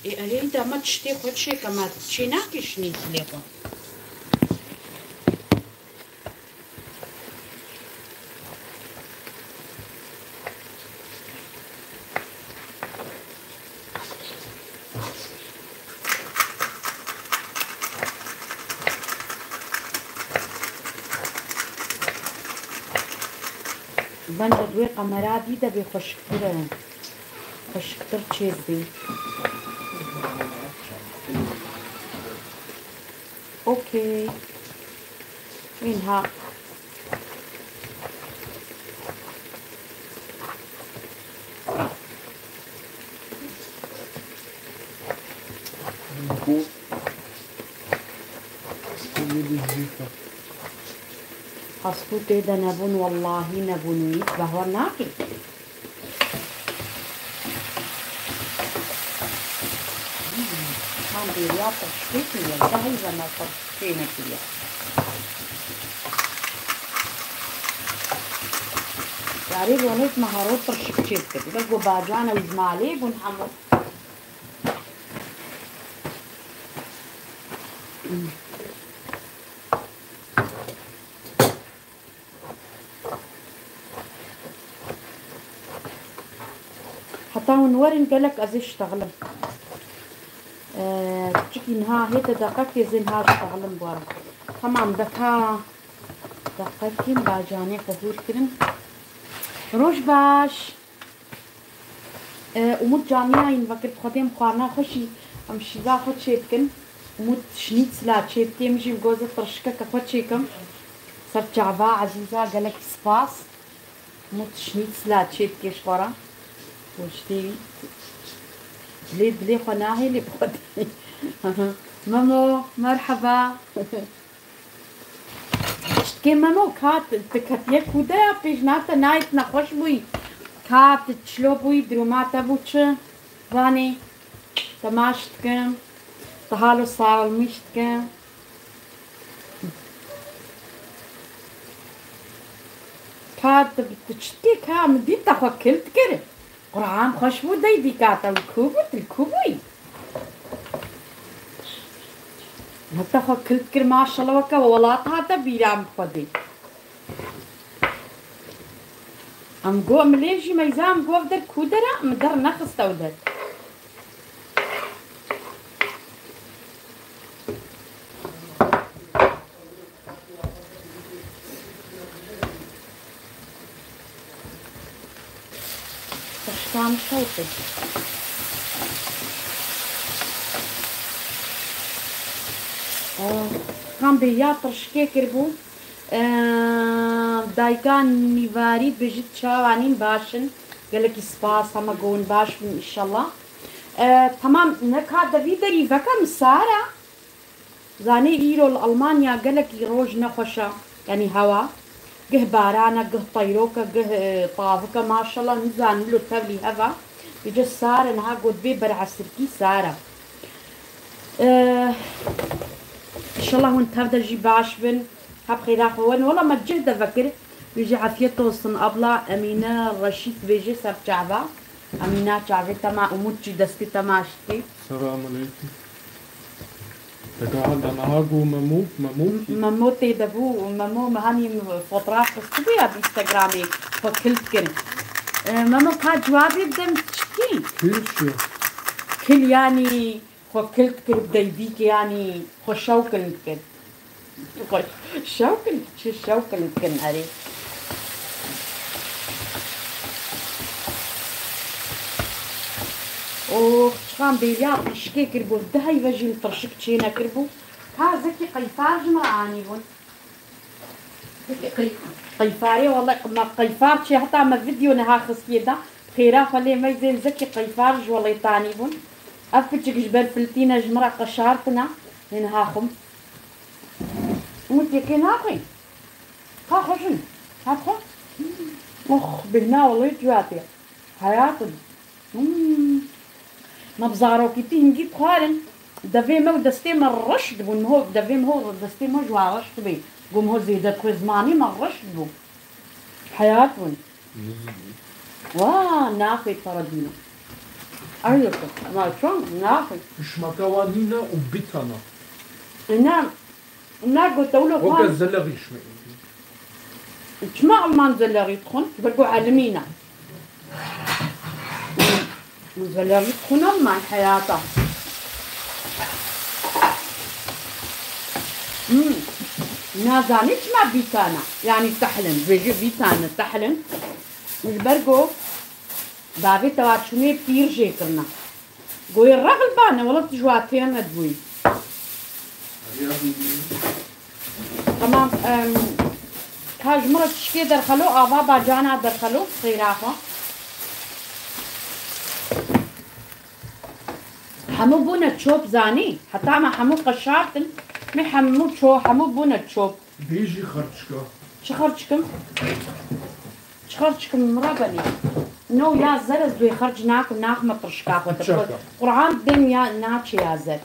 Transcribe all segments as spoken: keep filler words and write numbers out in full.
Ê, erê, da me tiştê xwe çêke, me çê nake şinî dilê xwe. Bence di wê qemera dî de bê xweşiktir e. Xweşiktir çêdibê. Okey. Wînha. Hastû tê de nebûn, wellahî nebûn, wî behwa nake. Tam bêriya tirşikê kiriye, zehî ve me tirşikê nekiriye. Yarê rolêt me haro tirşik çêdikir. Bi ku bacane û ji malê bûn hemû. Heta hûn werin gelek ez ê ştexlim. Ee, piçikî niha hête deqekê zê niha ştexlim bora. Tamam, deka deqekî bacanê xwe hûr kirin. Roj baş. Ee, Umut caniyayîn vekir xwedê em xwarina xwe jî em şîva xwe çêdikin. Umut şnîtsla çêdikê, min jî goze tirşikeke xwe çêkim. Ser çava ezîza gelekî spas. Mut şnîtsla çêdikê ji xwe re. Goştê wî. Dilê, dilê xwe nahêlê bi xwe de. Memo, merheba. Çitkê Memo, ka tu ketiye kûde ya pêj nate nayê tu nexweş bûyî. Ka tu çilo bûyî, dirûma te bû çi? Vanê, temaş dikim. Tu halo sağolmuş dikim. Ka tu, tu çi dikê ka? Min dît te xwe kil dikir. Quran xweş bû dey dîka te li ku bû, tu li ku bûyî? Heta xwe kil dikir, maşallah, weke welat hate bîra min xwedê. Em got, em lê jî meyza em got der ku der e, em der nexiste ew der. Tirşikan şewqê. Kan bê ya tirşikê kiribû. Ee, dayika Nîvarî dibêjî çawa nîn baş in. Gelekî spas, hema go hûn baş bin înşallah. Ee, temam, ne ka devî derî veke min sar e. Zanê îro li Almanya gelekî roj nexweş e, yanî hewa. Gih baran e, gih teyrok e, gih, e, tavik e, maşallah, nizanim lo tevlî hev e. Vêce sar e, niha got bê beresirkî sar e. Ee, înşallah hûn tev de jî baş bin. Hep xêra xwe werin. Wela me cih de vekir. Wî jî afiyet olsun abla Emîne Reşîd dibêje ser çava. Emîna çavê te ma, Umut jî destê te maştî. Selamun aleyküm. Te ka hal de niha got Memo, Memo kî? Memo tê de bû, Memo me hanî fotoğraf xistibû ya bi Instagramê xwe kil dikir. E, Memo ka cewabê bide min çikî? Kil çi? Kil yanî xwe kil dikir bi deybîkê, yanî xwe şewkil dikir. Xwe şewkil, çi şewkil dikin erê. Ox, çiqan bêriya tirşikê kiribû, di heyve jî min tirşik çê nekiribû. Ka zekî qeyfar ji min re anîbûn. Qey-, qeyfarê, wele me qeyfar çê, heta me vîdeo niha xistiye da. Xêra xwe lê meyzên zekî qeyfar ji welêtanî bûn. Ev piçik ji ber filtîne ji min re qeşartine. Lê niha xwim. Umut yekê naxwî. Ka xweş in. Her xwe. Ox, bêhna welê ciwatê. Heyat in. Hmm. Me bi zarokîtî hingî dixwarin. Devê me û destê me reş dibûn. Ho, devê me û destê me ji wan reş dibê. Gom ho zêde dixwê zimanê me reş dibû. Heyat bûn. Wa, naxê para dîna. Ay, ma çon naxin. Şmaka wan nîne û bîtana. Ne, ne gote wilo Weke xwan. Zelerî şme. Çima Alman zelerî dixwin? Ji ber ku elimî ne. Zelerî dixwin Alman heyata. Hmm. Nazanî çima bîtana. Yanî tehlin. Bêjî bîtane tehlin. Ji ber ku bavê tewaçûnê pîr jê kirine. Goyê rexil bane, wela tu ji watê me dibûyî. Tamam, em, ka ji min re tişkê derxelo, ava bacana derxelo, xêra xwe. Hemû bûne çop zanî, heta me hemû qeşartin, me hemû ço-, hemû bûne çop. Bêjî xerçika. Çi xerçikim? Çi xerçikim min re benî? No ya zer ez wê xerc nakim, naxime tirşka xwe te. Çaka. Qur'an bidêm ya naçe ya zer.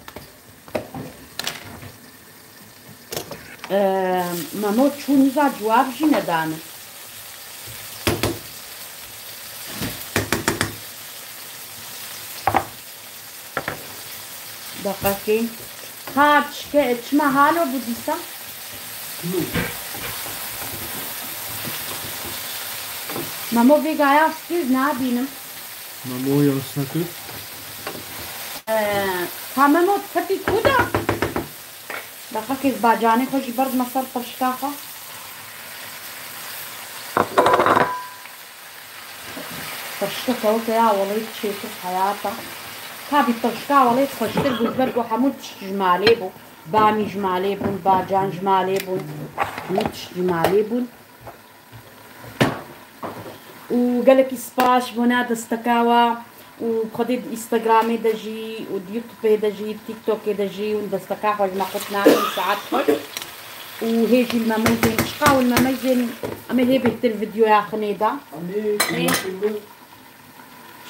Ee, Memo çû niza cewab jî nedane. Deqekê. Xaç ke çima halo bû dîsa? Memo vêga ya stêz nabînim. Memo ya snekir. Ee, ka Memo tepî ku da? Deqekê ez bacanê xwe jî berdime ser tirşka xwe. Tirşka kewte ya welê çêtir heyata. Tabî tirşka welê xweştir bû, ji ber ku hemû tişt ji malê bû. Bamî ji malê bûn, bacan ji malê bûn. Hemû tişt ji malê bûn. Û gelekî spas ji bona desteka we û bi xwedê di Instagramê de jî û di YouTubeê de jî, TikTokê de jî hûn desteka xwe ji me qut nakin, saet xweş. Û hê jî li me meyzên çiqa û li me meyzên em ê hê bêhtir vîdyoya xinê de. Em ê Hê.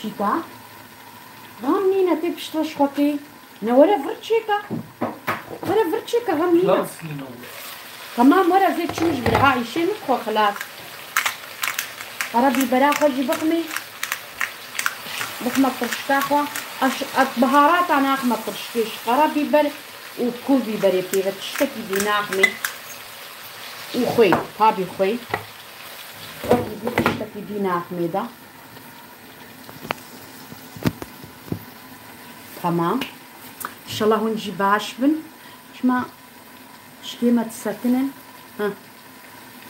Çîka? Ram nîne tê piştre ji xwe kê. Ne were vir çêka. Were vir çêka ram nîne. Xilas nîne. Tamam were ez ê çûm ji vir ha îşê min xwe xilas. Qara bîbera xwe jî bixmî. Bixme tirşka xwe. Ez, ez biharata naxme tirşkê ji qara bîber û kul bîberê pê ve tiştekî dî naxmê. Û xwê, tabî xwê. Wekî dî tiştekî dî naxmê de. Tamam. Înşallah hûn jî baş bin. Çima şikê me disekinin. Heh.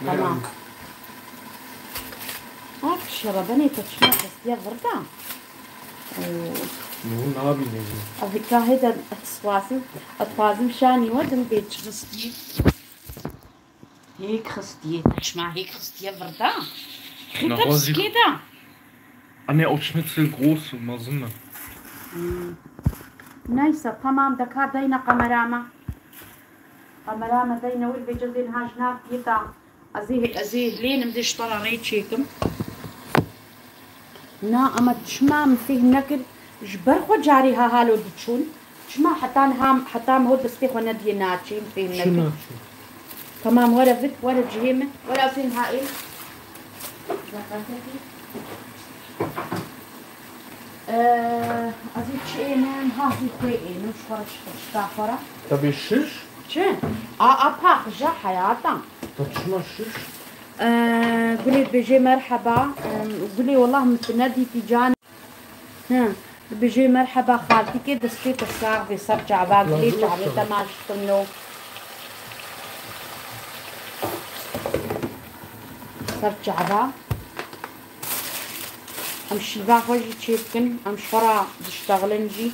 Tamam. Af şerebenê te çima xistiye vir de. Hûn nabînin. Ev hikahê de ez xwazim, ez xwazim şanî we dim bê çi xistiyê. Hêk xistiyê, te çima hêk xistiyê vir de? Xî te Nexwazî- piskê de. Anne, Ausschnitte groß, mezin e. Hmm. Neyse, tamam, de ka deyne kamera me. Kamera me deyne, wir bêce zên ha ji nav diyê ta. Ez ê, ez ê lênim dê ji te re rê çêkim. Na, ama çima min fêhm nekir, ji ber xwe carê ha halo diçûn. Çima heta niha, heta min ho destê xwe nediye naçê, min fêhm nekir. Çima çû? Tamam, were vit, were cihê min, were ez ê niha ê. Ee, ez ê çi ênim, ha zî xwê ênim, ji xwe re çi xwe, çi ta xwe re. Te bê şiş? Çi? A, a paqija heyata. Te çima şiş? Ee, Gulê dibêjê merheba. Ee, Gulê, wellah min tu nedîtî can. Hı. Dibêjê merheba xaltîkê, destê te sax bê, ser çava, Gulê, çavê te maş kirino. Ser çava. Em şîva xwe jî çêdikin, em ji xwe re diştexilin jî.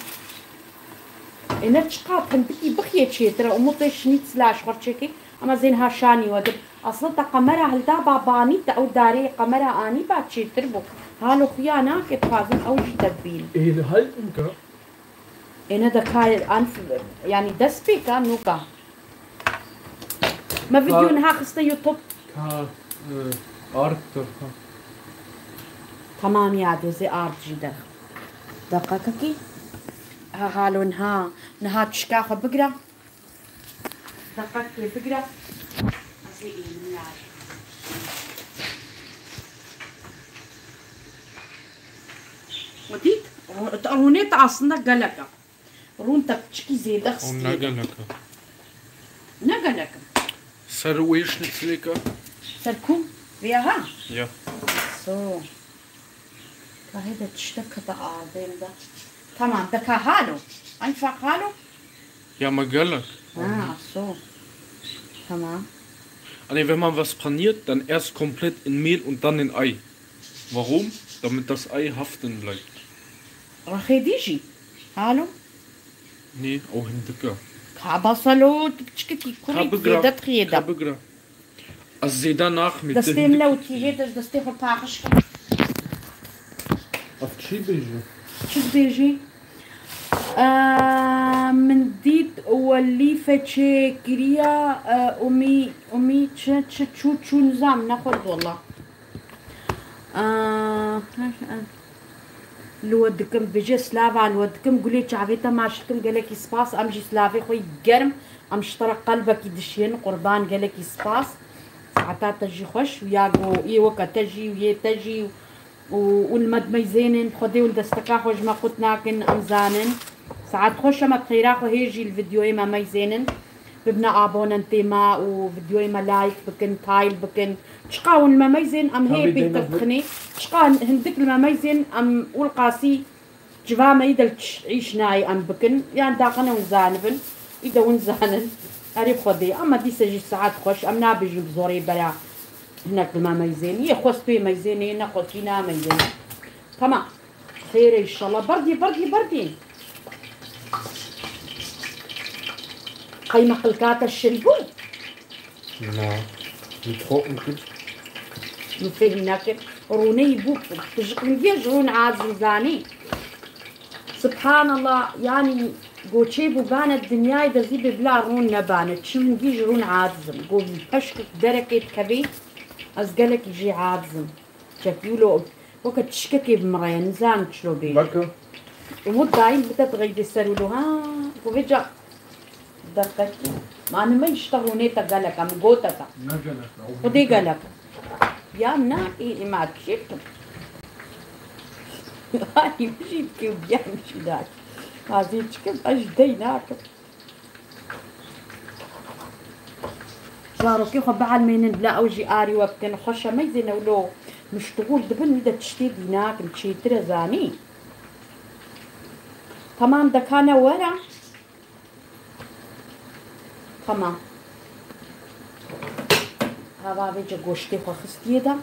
Ê ne çiqas hindikî bixiyê çêtir e, umutê şnîtsla ji xwe çêkê, ama zên ha şanî we dir. Aslında te qemera hilda ba banî te ew darê qemera anî ba çêtir bû. Halo xuya nake, dixwazim ew jî te bibînim. Ê li hal imka? Ê ne de ka anf, yanî dest pê ka, nûka. Me video niha xiste YouTube. Ka, e, art, ha. Tamam ya, dê zê art jî de. Deqekekî. Ha, halo niha, niha çişka xwe bigira. Deqekê bigira. Ez ê ênim yarê. We dît? Rûnê te aslında gelek e. Rûn te piçikî zêde Ew xistiye. Ne gelek e. Ne gelek e. Ser wê şnitzelêka? Ser ku? Vêya ha? Ya. So. Ka hê de tiştek kete ardê min de. Tamam, de ka halo. Einfach halo? Ya me gelek. Ha, so. Tamam. Anne, wenn man was paniert, dann erst komplett in Mehl und dann in Ei. Warum? Damit das Ei haften bleibt. Rexê dî jî. Halo? Nê, ew hindik e. Ka basalo, tu piçikekî kurî Ka bigira. Zêde dixiyê de. Ka bigira. Ez zêde naximê, tu Destê hindik min lew dixiyê. Tî hê de ji destê xwe paxiş kim. Ev çi bêjî? Çi dibêjî? Eee, min dît we lîfe çêkiriya, eee, umî, umî çi, çi çû, çû nizam, nexwest wela. Eee, Li we dikim, bêje slava li we dikim, gulê çavê te maş dikim, gelekî spas, em jî slavê xwe yî germ, em ji te re qelbekî dişiyên, qurban, gelekî spas. Saeta te jî xweş, û ya go yê weke te jî û yê te jî û, û li me dimeyzênin, Xwedê û li desteka xwe ji me qut nakin, em zanin. Saet xweş e, me bi xêra xwe hê jî li vîdyoyê me meyzênin. Bibne abonentê me û vîdyoyê me like bikin, tayl bikin. Çiqa hûn li me meyzên em hê Tabii, pê Zeynep, tirtixinê. Çiqa hindik li me meyzên em û li qasî civa me î de li ç-, îş nayê em bikin. Yan daxine hûn zanibin. Î de hûn zanin. Erê Xwedê. Ama dîse jî saet xweş. Em nabêjin bi zorê bera hinek li me meyzên. Yê xwest pê meyzên, yê nexwest jî nameyzên. Tamam. Xêr e înşallah. Berdî, berdî, berdî. Qey me qilka te şil bû? Na. Min trop min kir. Min fêhm nekir. Rûneyî bû. Pijik min giya ji rûn azim zanî. Subhanallah, yanî goçê bû bane dinyayê de zî bê bila rûn nebane. Çi min gî ji rûn azim. Go peşkik derekê dikevî. Ez gelekî jê azim. Çekî wilo weke tişkekê bi min re ye, nizanim çilo bêjim. Beke. Umut dayîn bide dixeydê ser wilo, ha, ku vêca deqekî. Ma nimey işte rûnê te gelek e, min gote te. Ne gelek e, o Xwedê gelek e. Ya na, ê, ê ma çêkim. Ay, bijî dikê û biya min jî dakî. Azê çikim, ez ji dey nakim. Zarokê xwe bielmênin, bila ew jî arî we bikin. Xweş e, meyzêne wilo miştixûl dibin, wî de tiştê dî nakin, çêtir e, zanî. Temam, dekane were. Temam. Hava vêce goştê xwe xistiyê de.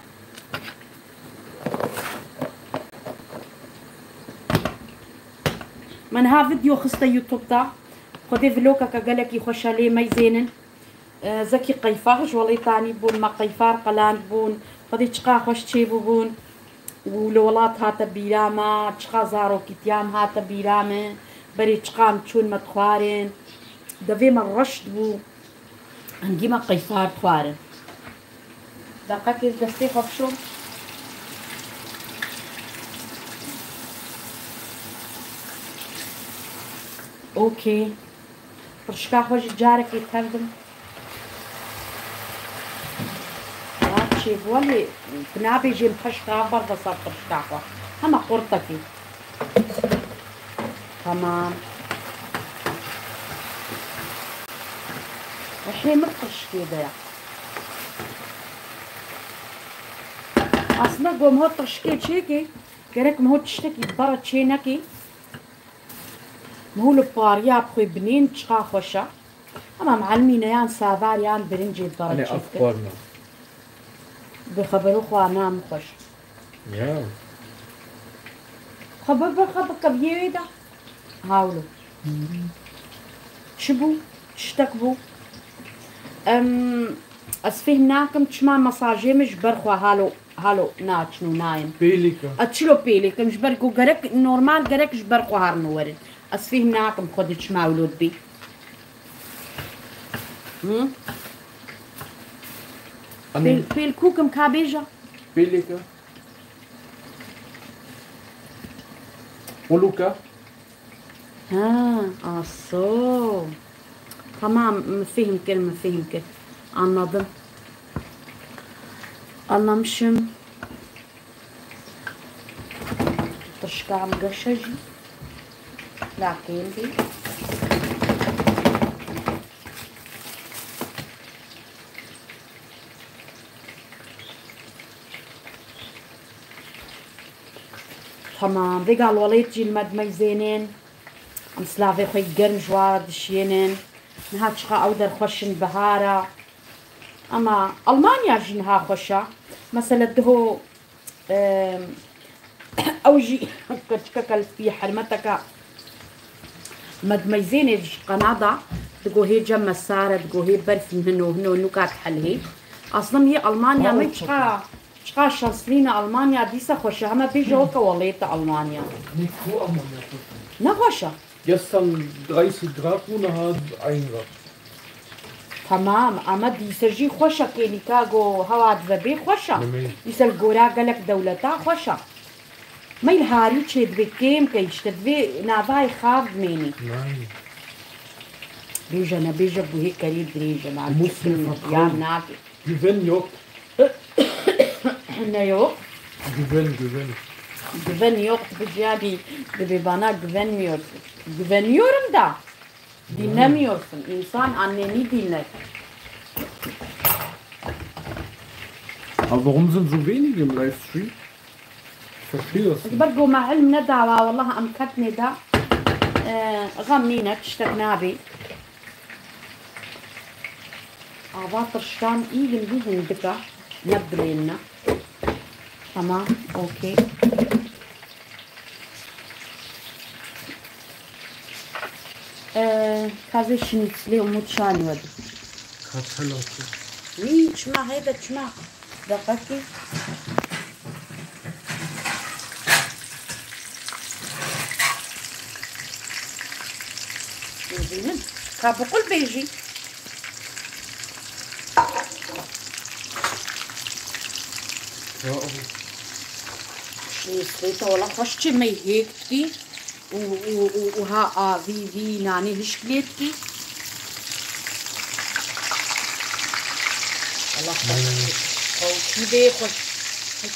Min ha video xiste YouTube da. Xwedê vlogeke gelekî xweş e, lê meyzênin. E, zekî qeyfar ji welêtanî bûn, me qeyfar qeland bûn. Xwedê çiqa xweş çêbûbûn. Û li welat hate bîra me, çiqa zarokîtiya min hate bîra min. Berê çiqa em çûn me dixwarin. Devê me reşt bû. Hingî me qeyfar dixwarin. Deqekê destê xwe bişo. Okey. Tirşika xwe jî carekê tev dim. Ya çêbû lê tu nabêjê min peşka berde ser tirşika xwe. Hema qurtekê. Tamam. Rihê min tirşikê de ye. Aslında go min hot tirşikê çêkê, gerek min hot tiştekî bere çê nekê. Mihûl û pariya bi xwe binên çiqa xweş e. Ama melimîne yan savar yan birincê dibara Hani çêdikin. Afkar mı? Bi xebero xwe nam xweş. Ya. Xeber bi xeber keviyê wê de. Hawlo. Çi bû? Tiştek bû. Em, ez fêhm nakim çima mesajê min ji ber xwe halo. Halo naçin û nayên. Pêlîka. Ez çilo pêlêkim, ji ber ku gerek normal, gerek ji ber xwe herin û werin. Ez fêhm nakim xwe di çima wilo dibî. Hı? Anî Pêl, pêl kûkim ka bêje. Pêlîka. Ulûka. Ha, aso. Tamam, min fîhm kir, min fîhm kir. Anladım. Anlamışım. Tişk Tam geşe jî. Lakên bî. Tamam, vê galwalêt jî li me dimeyzênên. Em silavê xwe germ ji wa re dişiyênin. Niha çiqa ew derxweş in bihara. Ama Almanya jî niha xweş e. Mesela diho, em, ew jî keçikeke li spî hermeteke me dimeyzênê ji Kanada, digo hê cem me sar e, digo hê berf hino hino nûka dihelhê. Aslında yê Almanya me çiqa, çiqa şanslî ne Almanya dîsa xweş e. Heme bêje weke welêt e Almanya. Ne xweş e. Gestern dreißig Grad bû, niha ein Grad. Tamam, ama dîse jî xweş e, kêlîka go hewa dibe bê xweş e. Dîse li gora gelek dewleta xweş e. Me li harî çê dibê kêm ke îşte divê navayê xav bimênî. Bêje nebêje guhê kerê dirêj e, lan Muslim çikin Fakir. Yar nake. Güven yok. Ne yok? Güven, güven. Güven yok, bu yani, dibê bana güvenmiyorsun. Güveniyorum da. Dinlemiyorsun. İnsan anneni dinler. Aber warum sind so wenige im Livestream? Ich verstehe das nicht. Ber ku me hilm nedawa, wallah em ketnê de, e, xem nîne, tiştek nabê. Ava tirştan îgin bî hindika, ne bilênine. Tamam, okey. Ee, kazê şinîtslê Umut Şanî we dî. Kartel atı. Wî çima heye de çima. Deqekî. Dibînin. Ka biqul bêjî. Ya Allah. Şinîtslê te wela xweş çê me hêk dikî. Û, û, û, û ha avî vî nanê hişk lê dikî. Allah xweş. Ew kî bê xweş.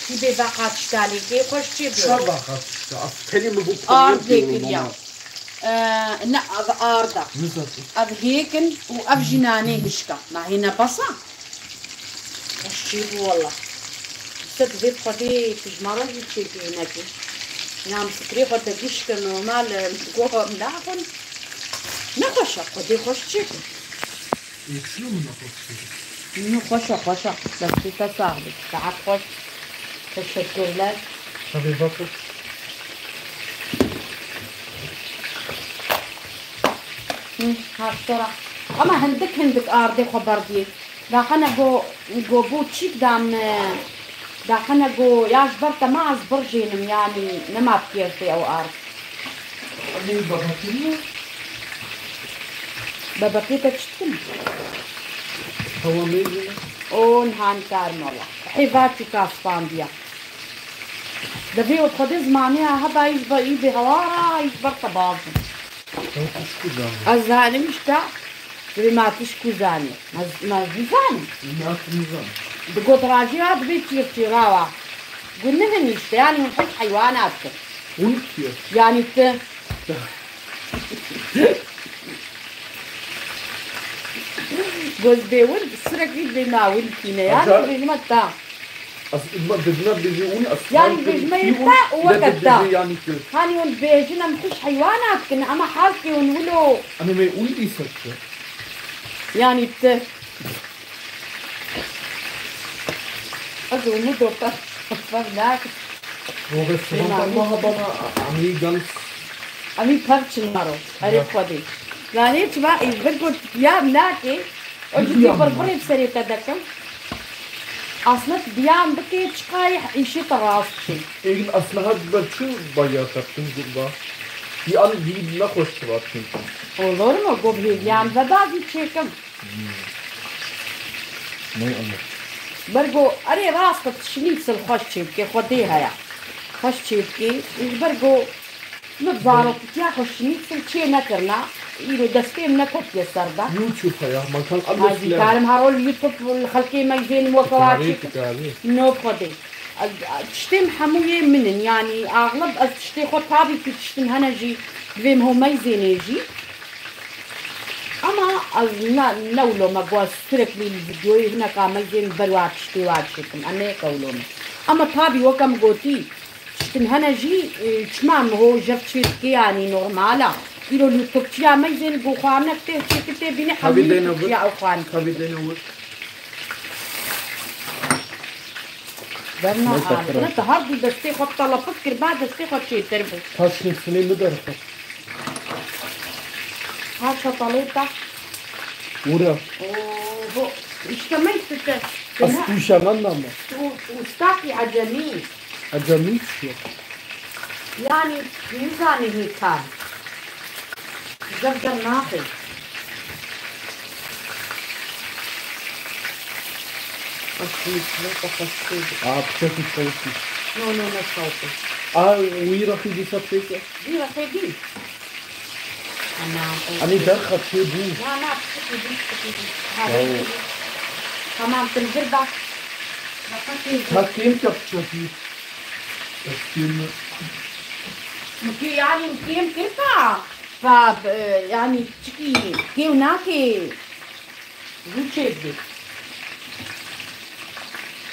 Kî bê veqa tişta lê kê xweş çê bê. Çawa veqa tişta? Ev tenê min bû Ard lê kiriya. Ee, ne, ev arda. Nizam. Ev hêk in û ev jî nanê hişka. Ma hêne basa? Xweş çêbû wela. Dîsa divê Xwedê tu ji me re jî çêkê hinekê. Ya em fikrê xwe te gişke normal, em digo em naxwin. Ne xweş e, Xwedê xweş çêke. Yetişiyor mu nefes? Hı, xweş e, xweş e. Destê te sax be. Saet xweş. Teşekkürler. Şevê baş. Hı, ha, sonra. Ama hindik hindik ardê xwe berdiyê. Daxene go, go bû çîk dam, e, daxene go ya ji ber te ma ez birjênim, yanî nema bi kêrtê ew ard. Ev ê bebekê mi? Bebekê te çi dikin? Hewa mêzin e? O niha nikar me wela. Hêva çûka spandiya. Devê û Xwedê zimanê heba î ji ber î bê hewara, î ji ber te baz in. Ew tişt ku zanî? Ez zanim işte. Divê ma tişt ku zanî. Ma, ma ez nizanim. Ma tu nizan. Digot rajî ya dibê çîr çîrawa. Gu nihin işte, yani hûn hiç heywana dikin. Hûn kî ye? Yani tu. Goz bê win, sürekli bê ma win kîne. Yani Acar- bê ma ta. Ez îdma dibime bêjî ûn, ez Yani tam bêjime kî yê ûn, te û ne weke te. Dibêjî yani ki. Hani hûn bêjin em hiç heywana dikin, ama halkê hûn wilo. Em ê ûn dîse ki. Yani te. Ez û Mudo pef, pef nakin. Ro restoranta Îmamî. Maha bana, em ê ganz. Em ê pevçin maro. Erê Ya. Xwedê. Yani çima ê vir got ya nake. O ciddi Diyam. Bir birê bi serê te dekim. Aslında diyam bike çiqayî îşê te rast bike. Êgin aslında hat ber çi baya tepkin gurba. Yan bir nexweş çivat kin. Olur mu? Gobhê diyam ve bazı çekim. Hmm. Ne anlat? Bergo, erê rast e, şinîtsel xweş çêbike, xwedê heye. Xweş çêbike, ji bergo Min zarokiya xwe şinîtsel çê nekirina, îro destê min neketiye ser de. YouTube heye, man kan Ez alif jî lem. Karim haro li YouTube li xelkê me jê min weke wa Dikarî, çêkim. Dikarî. No xwedê. Tiştêm hemû yê min in, yanî axlib ez tiştê xwe tabî ku tiştin hene jî divêm ho meyzênê jî. Ama ez ne, ne wilo me ku ez sürekli li vîdyoyê hineka meyzên ber wa tiştê wa çêkim. Em neyeke wilo me. Ama tabî weke min gotî, tiştin hene jî, e, çima em ho jev çê dike, yanî normal a. Îro li Tirkiya meyzên ku xwarinek tê çêkir tê bîne hemî Tirkiya ew xwarin. Tavî dêne wir. Berna Neyse, axire bırak. Te her du destê xwe telefik kir, ba destê xwe çêtir bû. Taşın silê mi derxist. Ha çatalê te. Ura. Oho. İşte me işte te. Astuşa men nama. Tu, tu ustaki acemi. Acemi şey. Yani, nizanî hêkan. Zev zev naxê. Bak, şunu şuna da kaçtı. Aa, bıçak istemiştim. No, no, no, sağ olsun. Aa, wî rexî dîsa pêk e. Wî rexê dî. Tamam, Hani olsun. Derxa çê bû. Na, na, pişikî dî, pişikî dî. Ha, Tamam. Pişikî dî. Tamam, tu li vir bak. Rexê dî. Ta kêm ke bıçakî. Ez kêm me. Mukî, yani, kêm kir pa. Pa, e, yani, çikî kêw nakê. Rû çêbû.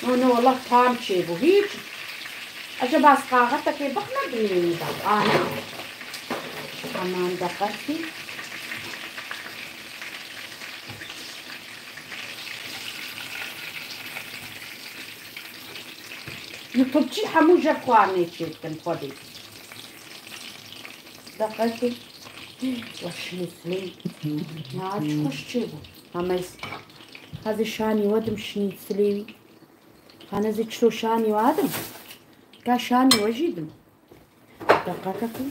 No, no, wela tam çêbû. Hiç. Acaba ez kaxetekê bixme binêrî de? Ana. Aman deqetî. Li Tirkî hemû jev xwarinê çêdikin xwedê. Deqetî. Weş şînî silê. Ya, çi xweş çêbû. Hemeyî. Hezê şanî we dim şînî silê wî. Hane zê çilo şanî we dim. Ka şanî we jî dim. Deqekekî.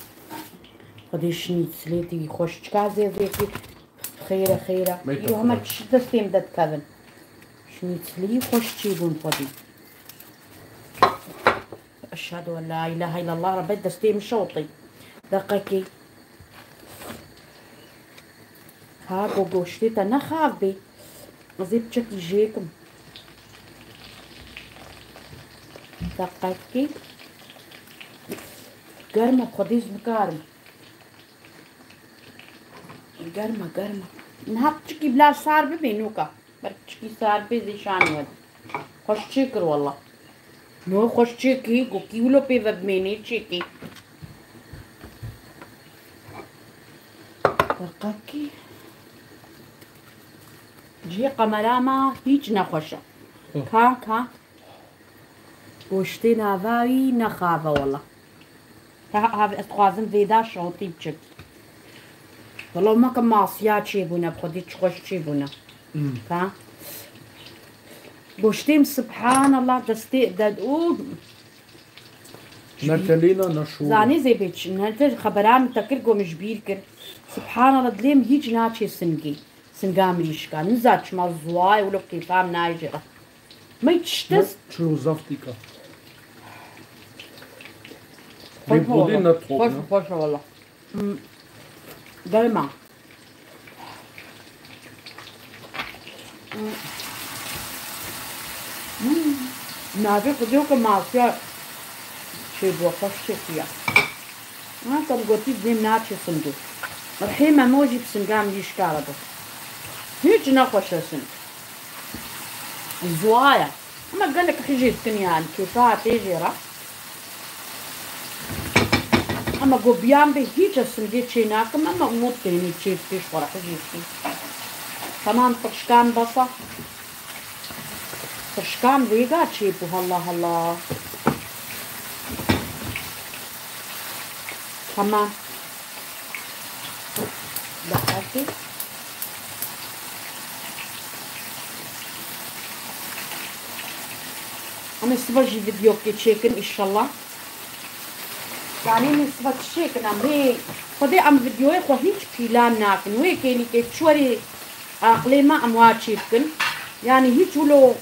Xwedê şînî silê tî xweş çika zê zêkî. Xêre, xêre. Meyte Îro heme xêre. Çi destê min de dikevin. Şînî silê xweş çêbûn xwedê. Eşhedü en la ilahe illallah, Rebbe destê min şewitî. Deqekê. Ha, go goştê te nexav bê. Ez ê piçekî jêkim. Deqekê. Germ e, xwedê ez nikarim. Germ e, germ e. Niha piçekî bila sar bibê noka. Ber piçikî sar pê zî şanî we. Xweş çêkir wela. No xweş çêkî, gokî wilo pê ve bimênê çêkî. Berqakî. Cihê kamera me hîç nexweş e. Hı. Ka, ka. Goştê nava wî nexav e wela. Ha, ha, ez dixwazim vêda şewitî biçim. Wela weke masiya çêbûne, bi xwedî çi xweş çêbûne. Hmm. Ha? Goştê min, subhanallah, destê de û Ne telîna, ne şûr. Zanî zêbê çi, ne te xebera min te kir, go min ji bîr kir. Subhanallah, dilê min hîç naçê singê. Singa mirîşka. Niza çima zuwa ye, wilo kêfa min nayê jê re. Mey çi Ne tişt? Çilo zaf tîka. Xweş Bê bodê wala. Ne top Xweş, ne? Xweş wala. Hmm. Germa. Hmm. Hmm. Navê xwedê weke masiya çêbû, xweş çêkiya. Ha, tam gotî dêm naçê singê. Rihê Memo jî bi singa mirîşka re bû. Hîç nexweş e sing. Zuwa ye. Ama gelek hijê dikin yani, kêfa tê jê re. Ama go biyan bê hîç ez singê çê nakim, ama umut tênî çê dikê ji xwe re hijê dikê. Tamam, tirşkan besa. Tirşkan vêga çêbû, halla halla. Tamam. Deqetê. Em ê siba jî vîdeokê çêkin, înşallah. Zanî em ê siba çi çêkin, em rê Xwedê em vîdeoyê xwe hîç pîlan nakin. Wê kêlîkê çi werê aqilê me em wa çêbikin. Yanî hîç wilo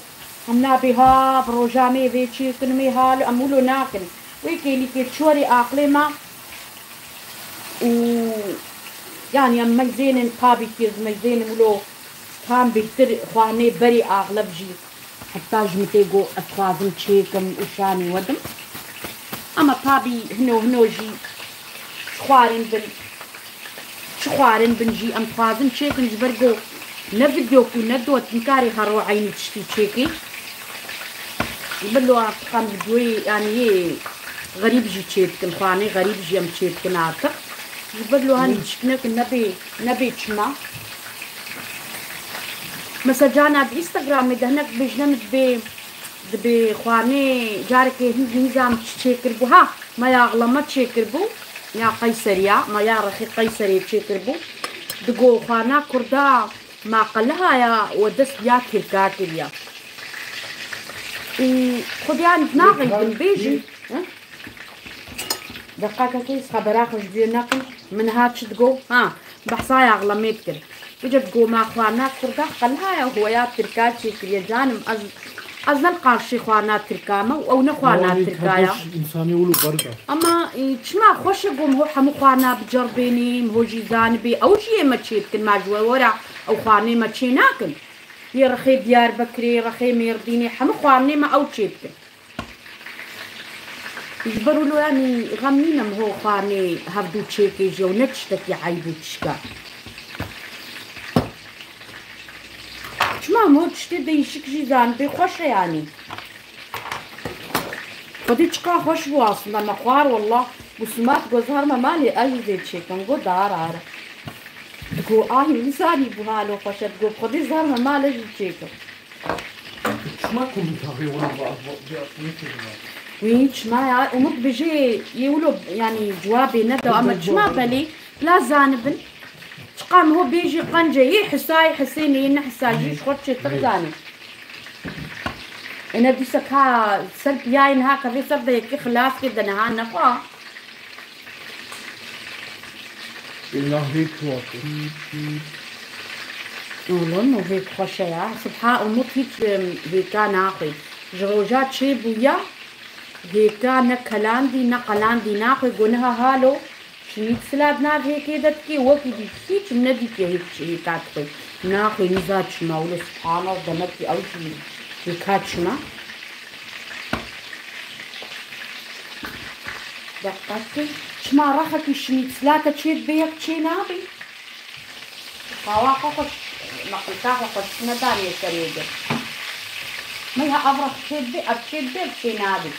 em nabê ha bi roja me vê çêkin, mê ha em wilo nakin. Wê kêlîkê çi werê aqilê me û yanî em meyzênin, tabî ki ez meyzênim wilo tam bêtir xwarinê berê axleb jî. Heta ji min tê got ez dixwazim çêkim û şanî wedim. Ama tabî hino hino jî ji xwarin bin, ji xwarin bin jî em dixwazin çêkin, ji ber ku ne video ku ne dot nikarî her ro eynî tiştî çêkî. Ji ber lo em dixwazin videoyê, yanî yê xerîb jî çêdikin, xwanê xerîb jî em çêdikin artık. Ji ber lo hemî tişt nekin, nebê, nebê çima. Mesela cana di Instagramê de hinek dibêjine min dibê, dibê xwanê carekê hin nizam çi çêkiribû. Ha, me ya axlama çêkiribû, ya Qeyseriya, me ya rexê Qeyserê çêkiribû. Digo xwana kurda ma qeliha ya we dest ya Tirka kiriya. Û xwediyan naxin bin bêjin. Hı? Deqakekê xebera xwe ji duyê nekin. Min ha çi digo? Ha, behsa ya axlamê dikir. Vêca digo ma xwarina kurda qelha ya, huweya tirka çêkiriye canim. Ez, ez ne li qarşî xwarina tirka me û ew ne xwarina tirka ya. Însanê wilo berda. Ama, e, çima xweş e, got, ho hemû xwarina biceribênî, ho jî zanibê. Ew jî yê me çê dikin, ma ji we were ew xwarinê me çê nakin. Yê rexê Diyarbekirê, rexê Mêrdînê, hemû xwarinê me ew çê dikin. Ji ber wilo yanî xem nînim ho xanê hevdû çêkê jî ew ne tiştekî eyb û tişka. Çima em ho tiştê değişik jî zanibê xweş e yanî. Xwedî çiqa xweş bû aslında me xwar wallah. Got Simat, got ez herme malê ez jî vê çêkim. Got dar are. Digo ay wî zanî bû halo xweş e. Digo Xwedî ez herme malê jî çêkim. Çima komî taxê wan ba, ba, ba, nêkirine? Wî çima ya, Umut bijê, yê wilo, yanî, cewabê neda, ama çima belê, la zanibin. Çiqa min ho bêjî qence, yê Hisayê Hisênê, yê ne Hisa jî ji xwe çêtir zanî. Ene dîsa ka ser piyayê niha kevê ser de yekî xilas kê de niha nexwa. Êna hêk wate. Oğlum, o hêk xweş e ya. Sibha Umut hiç, em, hêka naxwê. Ji roja çêbûya hêka ne kelandî, ne qelandî naxwê. Go niha halo şinîtsila di nav hêkê de dikê, wekî dî hiç nedîtiye hêk, hêka dixwê. Naxwê, niza çima wilo, subhanallah, demekî ew jî hêka çima. Deqet kir. Çima rexekî şinîtsilake çê dibe yek çê nabî? Xawa xwe xweş, meqilka xwe xweş nedanê serê de. Meyha ev rex çê dibe, ev çê dibe, ev çê nabî.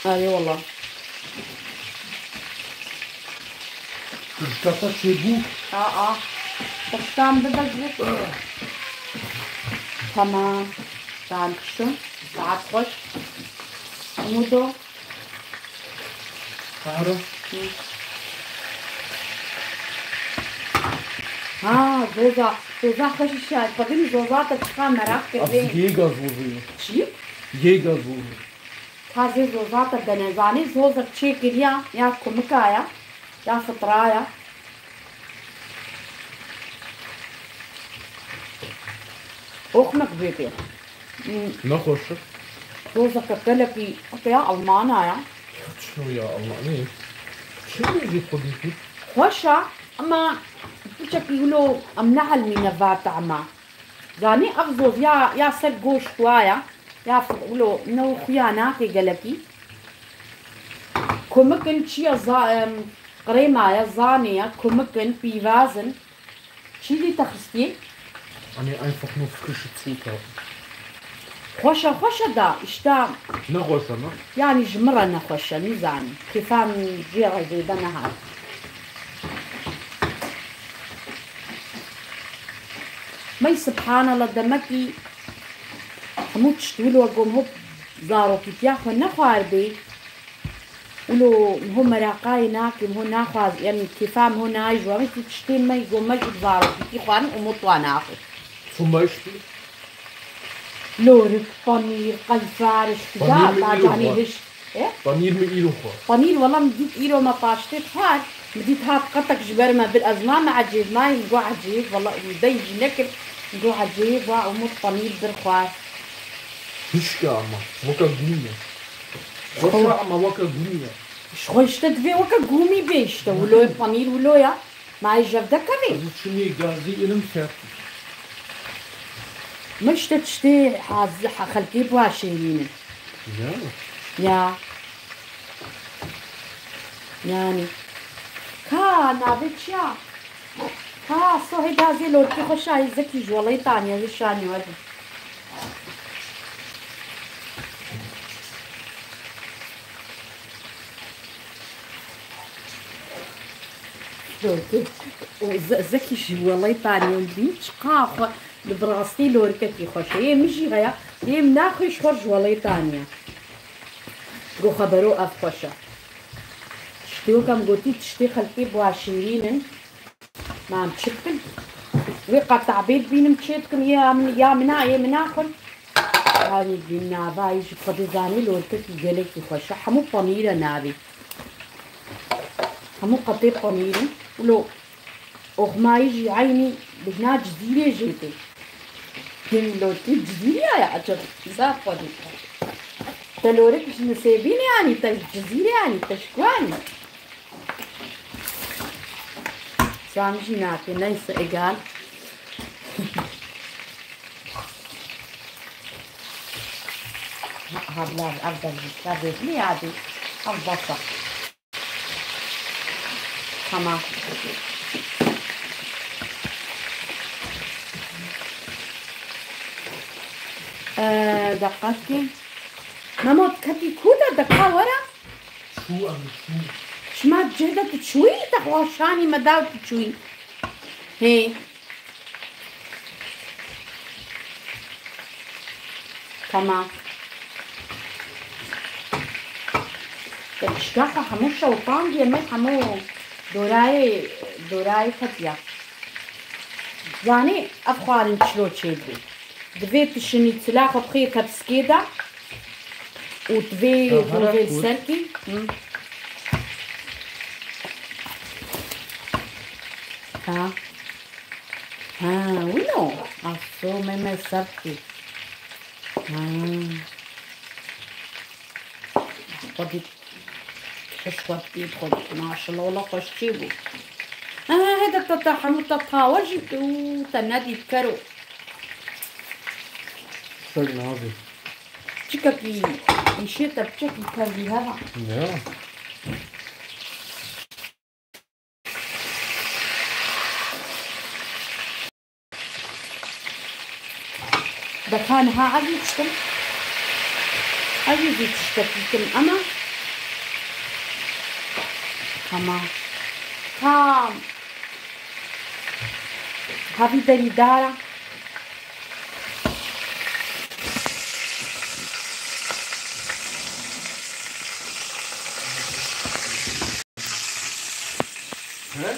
Erê wala. Kata çêbû. A, a. Xweştan bibe ji. Tamam. Dankeschön. Saet xweş. Umudo. Karo. Hı. Ha, zoza. Zoza xweş şaş. Bakın zoza da çıkan merak. Ez ettim. Yê gaz vurdu. Çi? Yê gaz vurdu. Tazê zozata denezanî zozek çêkiriya ya kumika ya, ya fitra ya. Oxmek bêbê. Hmm. Nexweş e. Zozeke gelekî ya Almana ya. Çilo ya Almanî. Çi bêjî xwedî tu? Xweş e, ama piçekî wilo em nehelmîne va tehma. Zanî ev zoz ya, ya ser goşt wa ya. Ya f-, wilo ne û xuya nake gelekî. Kumik in çi ye za-, em, krêma ye, zanê ye, kumik in, pîvaz in. Çi dî te xistî? Hani einfach nur frische Zutaten. Xweş e, xweş e da, işte. Ne xweş e, ne? Yani ji min re nexweş e, nizanî. Kêfa min jê re zêde nehat. Mey subhanallah, demekî hemû tişt wilo gom hop zarokîtiya xwe nexwardê. Wilo ho meraqayê nakê, ho naxwaz, yani kêfa min ho nayê ji wan. Wê tiştê me gom me jî zarokîtî xwarin û mutwa naxwe. Zum Beispiel? Lorik, panîr, qeyfar, ştî. Panîr mi îro xwar? E? Panîr mi îro xwar? Panîr wela min dît îro me paştê xwar. Min dît hat qetek ji ber me bir, ez ma me ecêb, ma min got ecêb, wela dey jî nekir. Min got ecêb, wa Umut panîr bir xwar. Hişka ama, weke gûm e. Xweş e ama weke gûm e. Ji xwe işte divê weke gûmî bê işte, wilo ye panîr, wilo ya. Ma ez jev dekevê? Ez çimê gazî ilim fertî. Min işte tiştê haz-, ha-, xelkê bi wa şêrîn in. Ya. Ya. Yani. Ka navê çi ya? Ka sohê da zê lorkê xwe şayî zekî ji welêtan ya, zê şanî we bû. Lorkê. Û ze-, zekî ji welêtan ya, bî çiqa xwe li bi rastî lorkekî xweş e. Yê min jî heye, yê min naxwe ji xwe ji welêtan ya. Go xebero ev xweş e. Tiştê wek em gotî, tiştê xelkê bi wa şêrîn in. Ma em çi bikin? Wê qetabê dibînim çê dikim, ya min, ya min a, yê min naxwin. Yanî dibîn navayî ji Xwedê zanî lorkekî gelekî xweş e. Hemû panîr e navê. Hemû qetê panîr in. Wilo oxmayî jî eynî bêhna Cizîrê jê tê. Him lorkî Cizîrî ya, ya, acaba zaf xwedî. Te lorik ji Nisêbînê anî, te ji Cizîrê anî, te ji ku anî? Zam jî nake, neyse, egal. Ha, ha, bila, ev da jî, ev da jî, ya dî, ev basa. Tamam. Ee, deqatke. Memo, ketî ku de, deqa were? Çû, em çû. Şima cih de tu çûyî, te xwe şanî me da û tu çûyî. Hê. Tamam. Te pişka xwe hemû şewitandî, em ê hemû dorayê, dorayê ketiya. Zanî ev xwarin çilo çêdibê. Divê tu şinîtsila xwe bixê tepsikê de û divê Ya, zozê li hera ser kî. Hı. Ha. Ha, wilo. Aso me me ser kî. Ha. Xwedî Hiş xwedî, xwedî, maşallah, wela xweş çêbû. He, he, he, te, te, te, hemû te tawa jî û te nedît kero. Ser nabê. Çikekî îşê te piçekî kevî heva. Ya. Deka niha ez jî tiştim. Ez jî zî tiştekî kim ama. Tamam. Tam. Havî derî dara. He?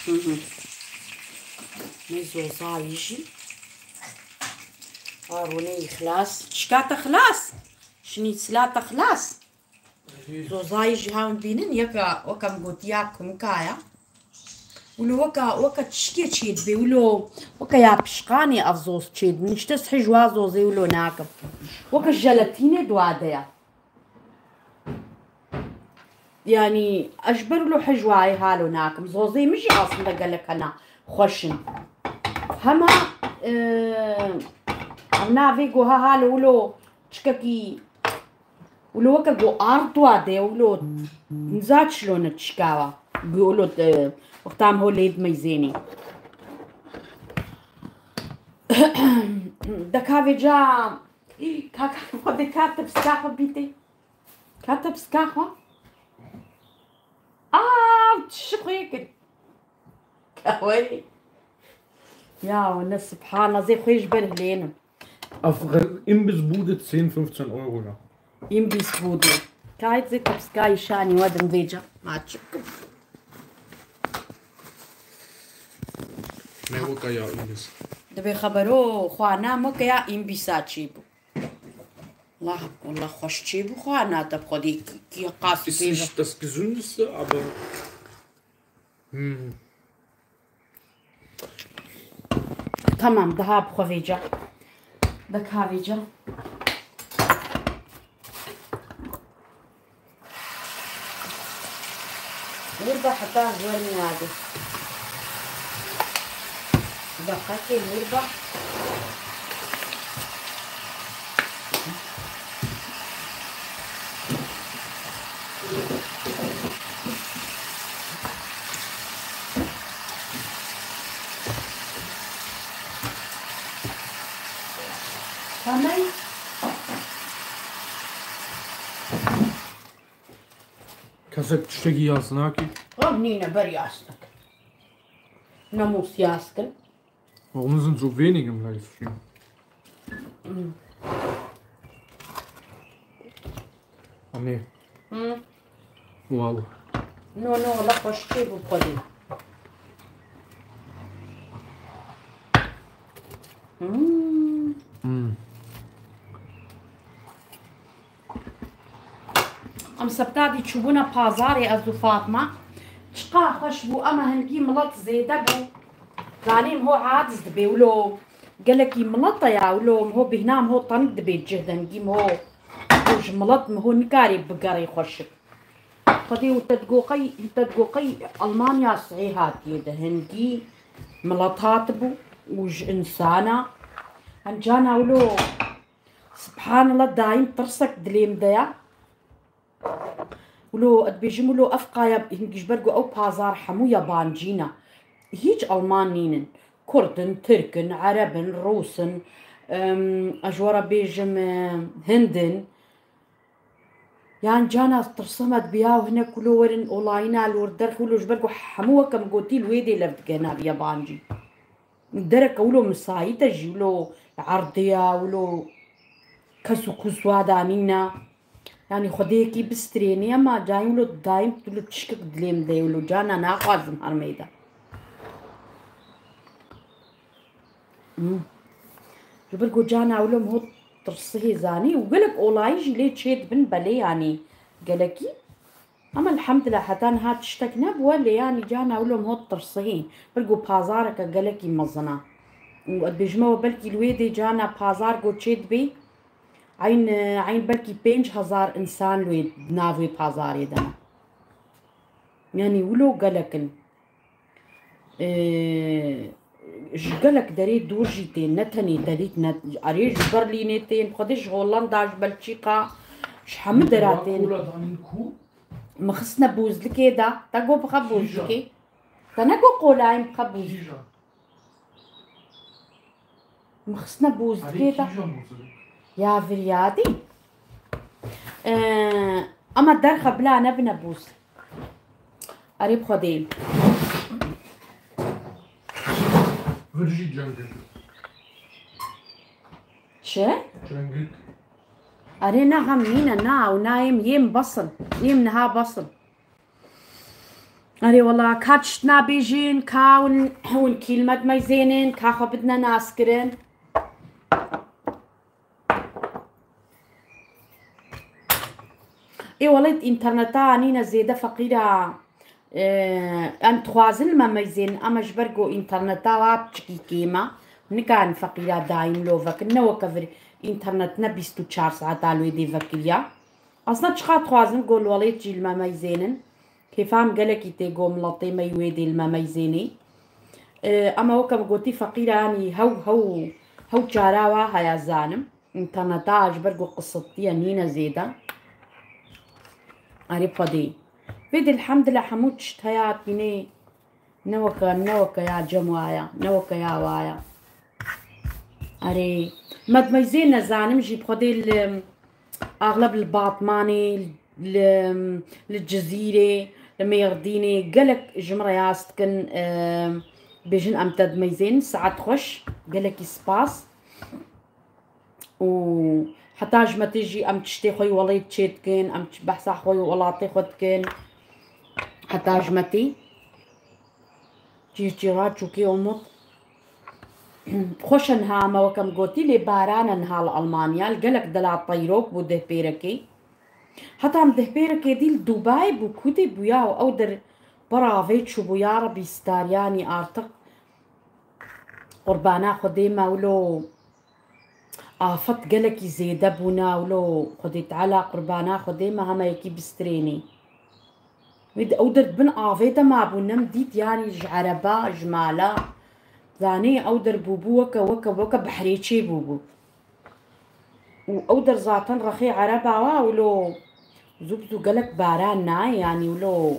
Hı hı. Ne zozayî jî. Arûneyî xilas. Çika te xilas? Şinîtsila te xilas? Zozayî jî hewn bînin, yeka weke min gotiya kumika ya. Wilo weka, weke tişkê çê dibê, wilo weke ya pişqanê ev zoz çê dibin. Îşte sihê ji wa zozê wilo nakim. Weke jelatînê dua de ya. Yanî, ez ji ber wilo hej wayê halo nakim. Zozê min jî aslında gelek hena xweş in. Hema, e, em navê goha halo wilo çikekî, wilo weke go ard dua de, wilo niza çilo ne çikawa. Wilo, e, wexta em ho lê dimeyzênî. Deka vêca, ka, ka, xwe de ka te piska xwe bîtê. Ka te piska xwe? Aa, tu şi xwe kir. Ka werî. Ya, ne subhana, zê xwe ji ber hilênim. Auf Imbissbude zehn, fünfzehn Euro, ja. Imbissbude. Ka hêt zê te piska îşanî we din vêca. Ma çi bikim? Ne weka ya Imbiss. Dibê xebero xwana me ke ya Imbissa çêbû. Wela, wela xweş çêbû xwana te bi xwedî kî qas Ist pê nicht das Gesündeste, aber Hmm. Tamam, daha bi xwe vêca. Deka vêca. Burada heta zor nade. Bereketê nûr be. Tamam. Kesek tiştekî yaz nakî? Ev nîne ber yastik. Namûs yaskin. Warum sind so wenig im Livestream? Anne. Hm. Wow. No, no, la xweşikê bû xwedî. Hm. Hm. Em sebta dî çûbûne pazarê ez û Fatma. Çiqa xweş bû, ema hingî milet zêde bû. Zanîm ho aciz dibê wilo. Gelekî milet e ya wilo, ho bêhna ho tenik dibê cih de, hingî ho. Ho ji milet ho nikarê bigerê xweşik. Xwedê û te digo qey, te digo qey Almanya sihê hatiye de hingî milet hatibû û ji insana. Em cana wilo, Subhanallah, dayîm tirsek dilê min de ya. Wilo, ez dibêjim, wilo, ev qaya hingî ji ber ku ew pazar hemû yabancî ne. Hîç Alman nînin. Kurd in, Tirk in, Ereb in, Rûs in, em, ez ji we re bêjim, em, Hind in. Yan cana tirsim ez bi ya û hinek wilo werin olayîna li wir derx wilo ji ber ku hemû weke min gotî li wê dê lev dike nav yabancî. Dereke wilo misayît e jî, wilo li erdê ya, wilo kes û kus wa da nîne. Yanî Xwedê yekî bistrênê, ema cayî wilo dayîm wilo tişkik dilê min de ye, wilo cana naxwazim her meyda. Hmm. Ji ber ku cana wilo min hot tirsihê zanî û gelek olayî jî lê çê dibin belê, yanî gelekî. Ama elhamdulillah heta niha tiştek nebûwe, lê yanî cana wilo min hot tirsihê. Ber ku pazareke gelekî mezin e. Û ez dibêjime we belkî li wê dê cana pazar ku çê dibê, eyn, eyn belkî pênc hezar insan li wê, di nav wê pazarê de ne. Yanî wilo gelek in. Ee, ji gelek derê dûr jî tên, ne tenê derî, ne, erê ji Berlînê tên, xwedê ji Hollanda, ji Belçîka, ji hemî dera tên. Kola danîn ku? Min xistine bûzlikê de, te got bixe bûzlikê. Te ne got qolayê min bixe bûzlikê. Kîjan? Min xistine bûzlikê de. Erê kîjan bûzlik? Ya viryadî. Ee, ama derxe bila nebine bûz. Erê bi Xwedê. Vir jî cengik. Çi? Cengik. Erê na hem nîne, na, û na yêm, yêm basin. Yêm niha basin. Erê wela, ka tişt nabêjin, ka hûn, hûn kîlmet meyzênin, ka xwe bidine naskirin. Ê welê, înterneta nîne zêde feqîra, e, em dixwazin li me meyzên, ama ji ber ku înterneta wa piçikî kêm e, nikarin feqîra dayîm lo vekin, ne weke vir înternet ne bîst û çar saeta li wê dê vekiriya. Aslında çiqa dixwazin ku li welêt jî li me meyzênin. Kêfa min gelekî tê ku miletê me yî wê dê li me meyzênê. E, ama weke min gotî feqîra yanî hew, hew, hew çara wa heye zanim. Înterneta ji ber ku qisitiye nîne zêde. Erê Xwedê. Vê dê elhamdulillah hemû tişt heye tînê. Ne weke, ne weke ya cem waya, ne weke ya waya. Erê, me di meyzê nezanim jî bi Xwedê li, axleb li Batmanê, li, li Cizîrê, li Mêrdînê, gelek ji min re yaz dikin, e, bêjin em te di meyzên, saet xweş, gelekî spas. Û heta ji me tê jî em tiştê xwe yî welêt çê dikin, em ç-, behsa xwe yî welatê xwe dikin. Heta ji me tê. Çîr çîra çûkê Umut. Xweş e niha me weke em gotî, lê baran e niha li Almanya. Li gelek dela teyrok bû dehpêrekê. Heta em dehpêrekê dî li Dubai bû, kûtê bûya û ew der bi ravê çûbû, ya Rebî staryanî artık qurbana Xwedê me wilo. Afet gelekî zêde bûne wilo, Xwedê Teala qurbana Xwedê me heme yekî bistrênê. Wê di, ew der di bin avê de mabû, ne min dît, yanî ji ereba, ji mala, Zanî ew der bûbû weke, weke, weke behrê çê bûbû. Û ew der zaten rexê Ereba wa wilo zû bi zû gelek baran nayê, yanî wilo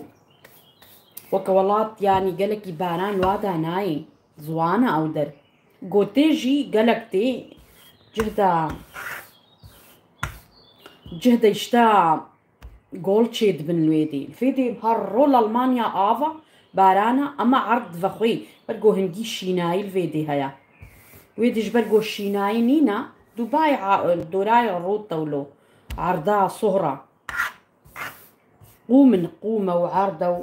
weke welat, yanî gelekî baran wa da nayê. Ziwana ew der. Gotê jî gelek tê cihda, cihda işte gol çêdibin li wê dê. Li vê dê her rol Almanya ava, barana, ema erd vexwê. Ber ku hingî şînayî li vê dê heye. Wê dê ji ber ku şînayî nîne, Dubai a-, dorayê rota wilo. Erda, sohra. Qûm in, qûm e û erd e û.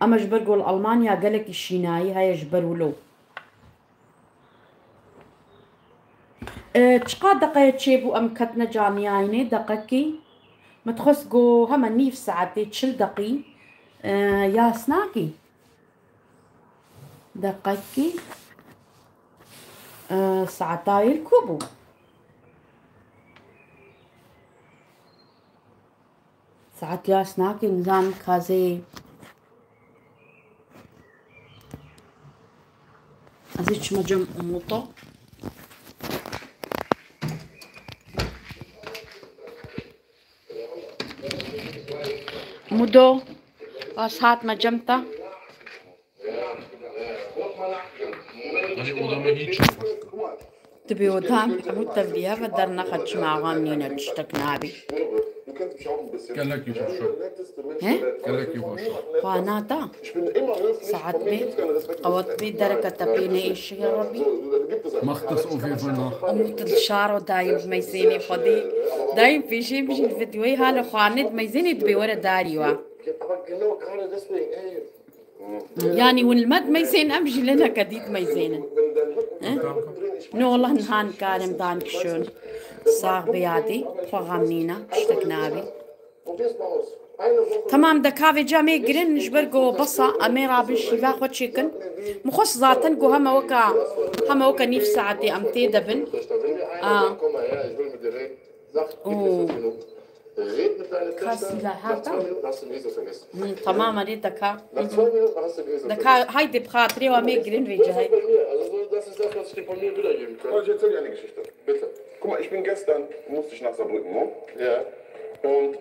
Ema ji ber ku li Almanya gelekî şînayî heye ji ber wilo. E, çiqas deqeye çêbû em ketine caniyayînê, deqekî. Min dixwest ku hema nîv saetê, çil deqî, e, yas nakî. Deqekî, e, saeta wê li ku bû? Saet yas nake, nizam kazê. Ez ê çima cem Umuto. Umudo, ez hatime cem te. Ay, odama hiç yok. Dibê odan hemû tevliya ve dernexe çima wan nîne tiştek nabî. Gelekî xweş e. He? Gelekî xweş e. Xwana da. Saet bê, qewet bê, dereke te pê neêşiye Rebî. Mextes û vêvena. Umut dil şaro dayim meyzênê Xwedê. Dayim pêşê min jî li videoyê hale xwarinê di meyzênê dibê were darî wa. Yanî hûn li me dimeyzên, em jî li neke dî dimeyzênin. Eh? No, wela niha nikarim, dankeschön. Sax be yadî, xwe xem nîne, tiştek nabî. Tamam, de kavê cemê girin, ji ber ku besa, em ê rabin şîva xwe çêkin. Min xwest zaten ku heme weka, heme weka nîv saetê em tê de bin. A. Û Kasî la hata? Hı, tamam, erê deka. Deka, haydi bi xatirê wa mê girin vê cihê. Guck mal, ich bin gestern, musste ich nach Saarbrücken hoch. Ja. Und